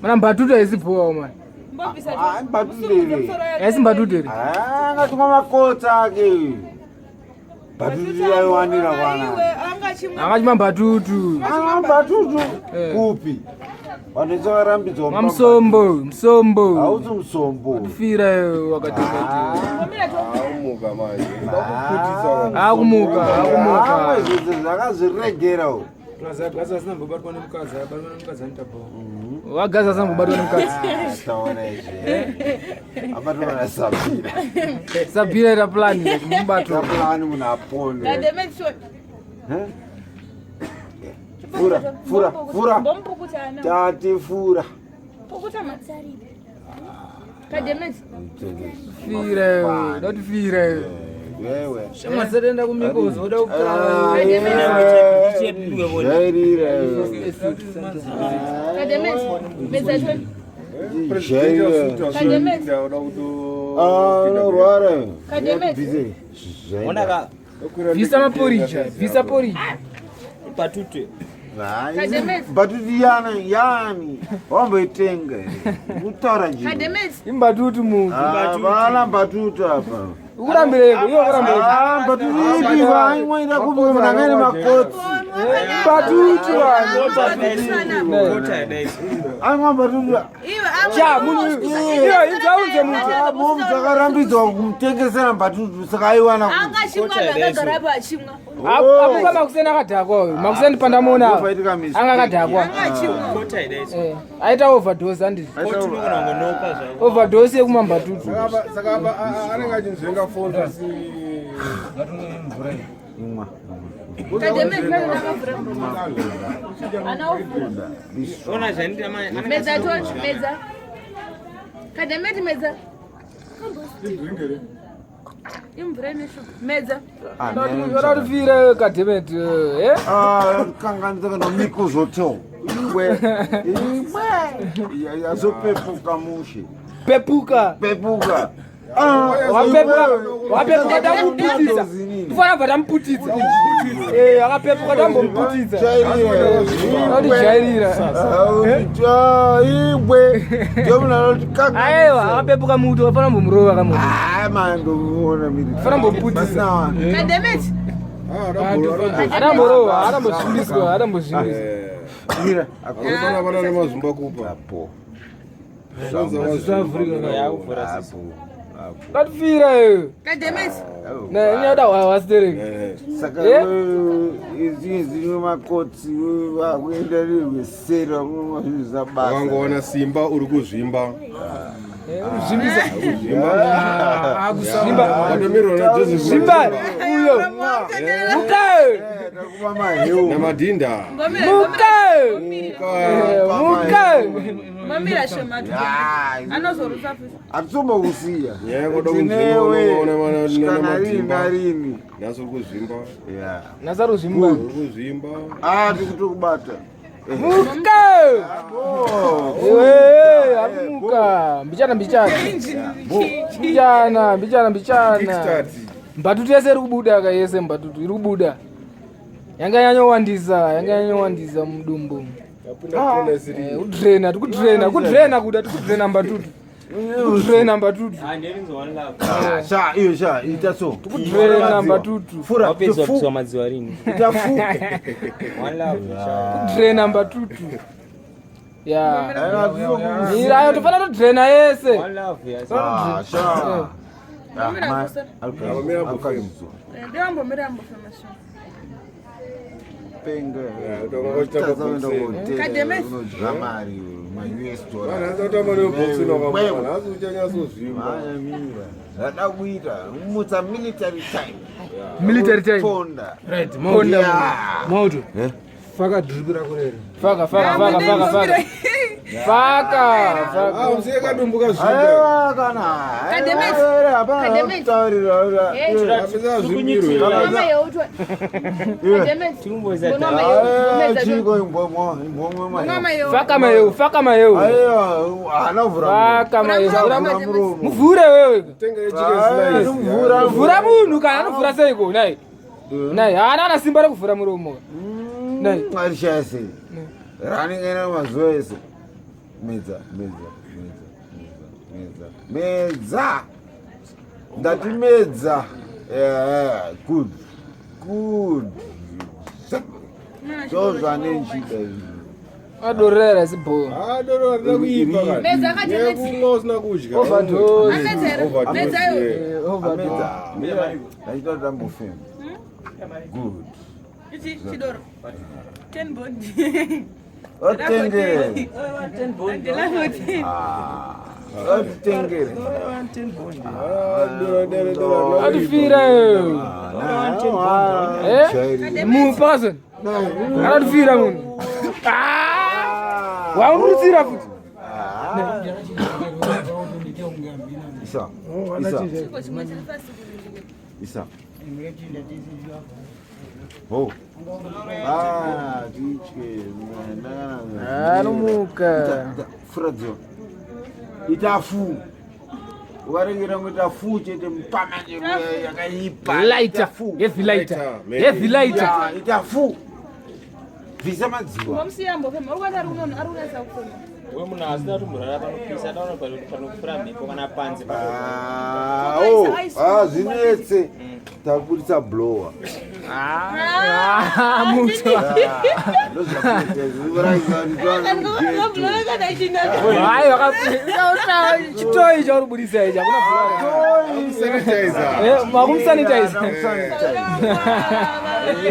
Mana mbatutu haisi bhowa mani. Ah, mbatutu here. Haisi mbatutu here. Ah, angatumwa makotsa ake. Mbatutu yaiwanira kwana. Angachimwa mbatutu. Ah, mbatutu Eh. kupi? Vanhu vese varambidzwa Mwa musombo, musombo. Hausi musombo. Fira wakati wakati. Akumuka manje. Ndakuputisa. Akumuka, akumuka. Ah, izvo zvakazviregera uko. Gaza asina mbobatwa nemukadzi, abatwa nemukadzi anoita bho. Wagaza asina mbobatwa nemukadzi. Taona izvi. Abatwa na Sabira. Sabira ita plan kumubato. Plan munhu apone. Eh? Fura, fura, fura. Tati fura. Fira, doti fira. Wewe. Shamwa dzatenda kumikozo oda Ah, Jairira. Jairira. Ah, unorwara. Busy. Jairira. Bvisa maporija, bvisa porija. Patutwe. Hayi, Mbatutu yani yani wamboitenga kutaura njii Imbatutu munhu. Hapana mbatutu apa. Ukurambireko, iwe ukurambireko. Ah, mbatutu ipi vaimwaida kupi munangani makotsi. Mbatutu vanhu. Aimwa mbatutu. Cha, munhu iyo inzaunze munhu. Ah, Momu dzakarambidzwa kumutengesera mbatutu saka aiwana kupi. Amuka makuseni akadhakwa uyu. Makuseni pandamuona. Ndopaitika mistake. Anga akadhakwa. Eh, aita overdose handiti. Overdose yekumambatutu. Saka apa anenge achinzvenga foni asi Imwa. Ona zvandiita manje. Medza torch, medza. Kademeti medza. Imvura ine shuga. Medza. Yoda kufira kademeti. Eh? Ah, kanganisa kana Miko's Hotel. Iwe. Iwe. Yazopepuka mushe. Pepuka. Pepuka. Ah, Wapepuka, wapepuka tamuputitsa. Kufana bva tamuputitsa. Eh, akapepuka tambomuputitsa. Atijairira. Igwe. Aiwa, akapepuka muto, wafana mbomurova kamuto. Fana mbomuputitsa. Kademeti. Adamborova, adambozvimbiswa, adambozvimbiswa. Pana pana nemazumba kupa. Katifira iyo. Kademeti. Ne, nyoda wastereki. Saka izvi zvino makotsi vakuenda rweseri vakunomazvizva basa. Wangoona simba uri kuzvimba. Zvimbisa. Zvimba. Watomirwa na Joseph. Zvimba uyo. Muka. Takupa maheu. Namadhinda. Muka. Muka. Mamira shematu. Anozorutsa futi. Hatisombokusiya. Nyaya yekuda kunzvimba Tinewe unoona kusvika narini namadhimba. narini. Nhasi uri kuzvimba. Yeah. Nazaro zvimba. Uri kuzvimba. Ah, tikutokubata. Muka. Ewe, amuka. Mbichana mbichana. Mbichana, mbichana mbichana. Kickstart. Mbatutu yese iri kubuda ka yese mbatutu iri kubuda. Yanga yanyowandisa, yanga yanyowandisa mudumbu. Yapinda kona isiri. Eh, kudrena, tikudrena, kudrena kuda, tikudrena mbatutu. Tikudrena mbatutu. Ah, sha iyo sha ita so. Tikudrena mbatutu. Fura. Wapedza fu- kupiswa madziwa rini. Ita fu. One love. Kudrena mbatutu. Ya. Aiwa, Mira, ayo tofana todrena yese. One love. Yes. Ah, sha. Ah, Mamira ma- kusera. Mamira alukazizwa. Ndewambomira ambofema shema. Penga. utonga uchitamba boxing. Kademesi. Unodya mari ma-US dollars. Vanhu vanotamba neboxing Wewe. wakamwana. Nhasi uchanyatsozvimba. Mira. Zvada kuita mutsa military time. Military time. Ponda. Right, Ponda. Yeah. Moto. Eh? Faka drip rako rero. Faka, faka, faka, faka, faka. Faka, Ah, faka. usiye kadumbuka zvimba. Aiwa kana. Kademesi. Aiwa, hapana Kademesi. kutaurira. Hey. Apesa zvimbirwe. Mama yeutwa. Kademeti. Tikumboisa Mbona dha. mayeu. Ah, chiko imbomwa, imbomwa mayo. Mama yeu. Faka mayeu, faka mayeu. Aiwa, haana kuvhura muromo. Faka mayeu. Vhura Vhura muromo. Muvhure wewe. Tenga yechicken Ah, slice. mvura. Vhura munhu kana anovhura seiko nai. Nai, haana ana simba rekuvhura muromo. Nai. Arishaya sei? Ranenge nemazuva ese. Medza, medza, medza, medza, medza, medza. Ndati medza. Yeah, good. Good. Ndozvanenchida izvi. Adorera isibho. Ah, doro harina kuipa kani. Medza akati Yekumwa usina kudya. Overdose. Amedza here? Overdose, Medza iwe. yeah. Overdose. Amedza. Ndaita kuti ambofema. Good. Ichi chidoro. 10 bond. Otengere. Ndela 14. Ah, otengere. Ah, doro, doro, doro harina kuipa. Atifira. Eh? Mu person. Akatifira munhu. Ah! Wamurutsira futi. Isa. Isa. Chiko chimwe chiri pasi kurudziro. Isa. Ho. Ah, titye. Anomuka. Furadzo. Ita fu. Ukarengera kuita fu chete mupama yakaipa. Lighter. Fu. Heavy lighter. Lighter, maybe. Heavy lighter. Yeah, ita fu. Bvisa madziwa. Ngomusiya ambofema. Uri kuona ari unono ari kunatsa kufema. We munhu asina kutomborara panopisa ataona panopfura mhepo kana panze. Ah, oh, ah, zvinetse. Takuburitsa blower. Ah, muto. Ndozvakuita kana china. Hayi wakapita chitoyi chauri budisa ichi hakuna blower. Sanitizer. Eh, makumsanitize.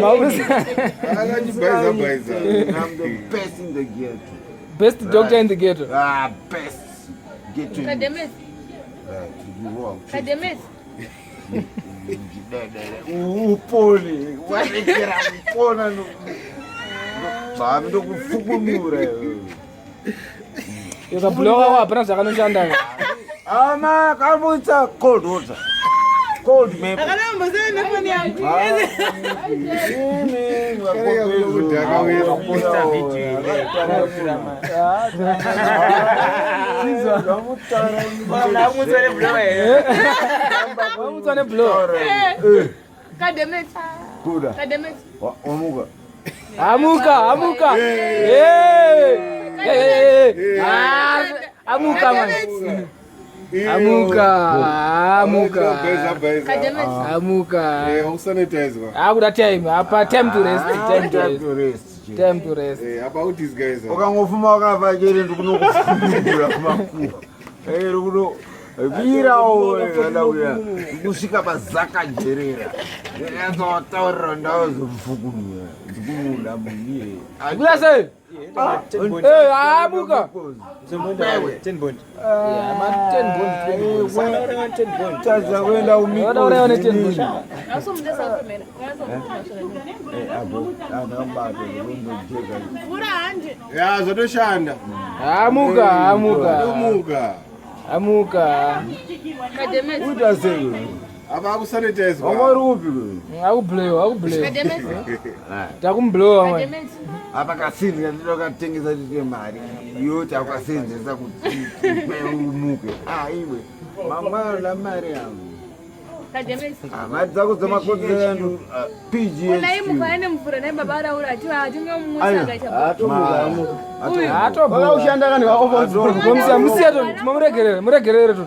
Makumsanitize. Akachibhaiza bhaiza. I'm the best in the ghetto. Best doctor in the ghetto. Ah, best ghetto. in- Kademesi. Right, you walk. Kademesi. Upone, warekera kupona bami ndokufukumura. Ikablowa kwako hapana zvakanoshanda. Ama kamboita cold water. Cold maple. Akanambosema nefoni yangu. Kudhaka wedu. Wamutswa neblower. Kademesi. Kuda. Kademesi. Wamuka. Amuka, amuka. Hey! Hey, hey, hey. Ah, amuka man. Amuka, amuka. Bhaiza bhaiza. Kademesi. Amuka. Eh, wakusanitizwa. Akuda time, apa time to rest, time to rest. To rest. Time to rest. Eh, apa udisguise. Ukangofuma wakafa chete ndikunokufumbura makuva. Eri kuno virawo kana kuya kusvika pazaka jerera. Ndinyatsawataurira ndawazomufukunura. Ndikumuda munhu. Kuda sei? Eh, amuka. Ten bond. Yeah, ma 10 bond, 20 bond. Tadza kuenda Wada uraiwa ne 10 bond. Asomudesa kufemera. Mvura hanje. Ya, zvatoshanda. Amuka, amuka. Tomuka. Amuka. Kademesi. Uita sei? Apa akusanitizwa. Wanga uri upi? Akublowa, akublowa. Kademesi. Takumblowa man. Kademesi. Apa kasinzi katinoda katengesa tiite mari yoti akasenzesa kuti umuke. Ah iwe. Mangwana mari yangu. Kademesi. Ah, mari dzako dzemakodzero andu PGH. Unai mukaene mvura naye baba araura ati hatingamusa akaita. Atoblowa. Wakaushanda kani kaofonzo. Musiya, musiya to, muregerere, muregerere to.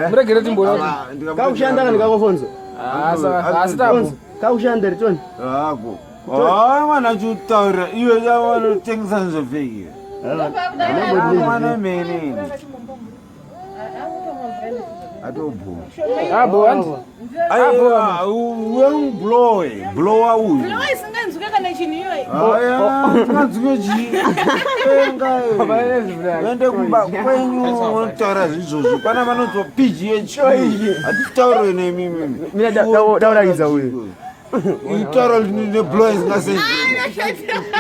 Muregerere timboona. Kaushanda kani kaofonzo. Ah, saka asi tapo. Kaushanda ritoni. Ako. Ah, mwana chutaura iwe vanotengesa nezvefeki. Mwana mene. Atobho. Abo andi. Aiwa, uwe blower uyu. Blowa isinganzwike kana chinhu iyoyi. Aya, tinganzwike chii? Enga. Uende kumba kwenyu unotaura zvaizvozvo. Pana vanonzwa PGH. Hatitaurwe nemi mimi. Mina daurakidza uyu. Itaura neblower isingasenzi.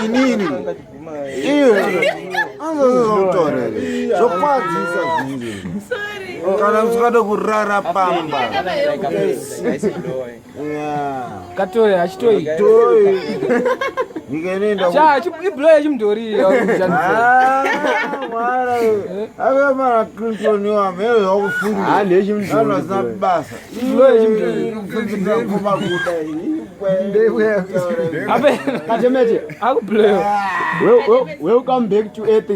Inini. Iwe. Anzozozokutaura here. Zvokwadzisa zvinhu. Sorry. Kana usingade kurara pamba. Yeah. Katore achitoi. Toi. Nyika inoenda Cha, iblo yechimudhori Ah, mwana ave mara Clinton wamele wakufunda. Ah, ndeyechimudhori. Vanhu vasina basa. Iblo yechimudhori. Ape Katemete. akubloyo. Welcome back to earth.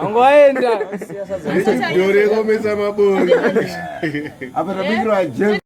Angoenda. Dore komesa mabori. Apa tabikirwa James.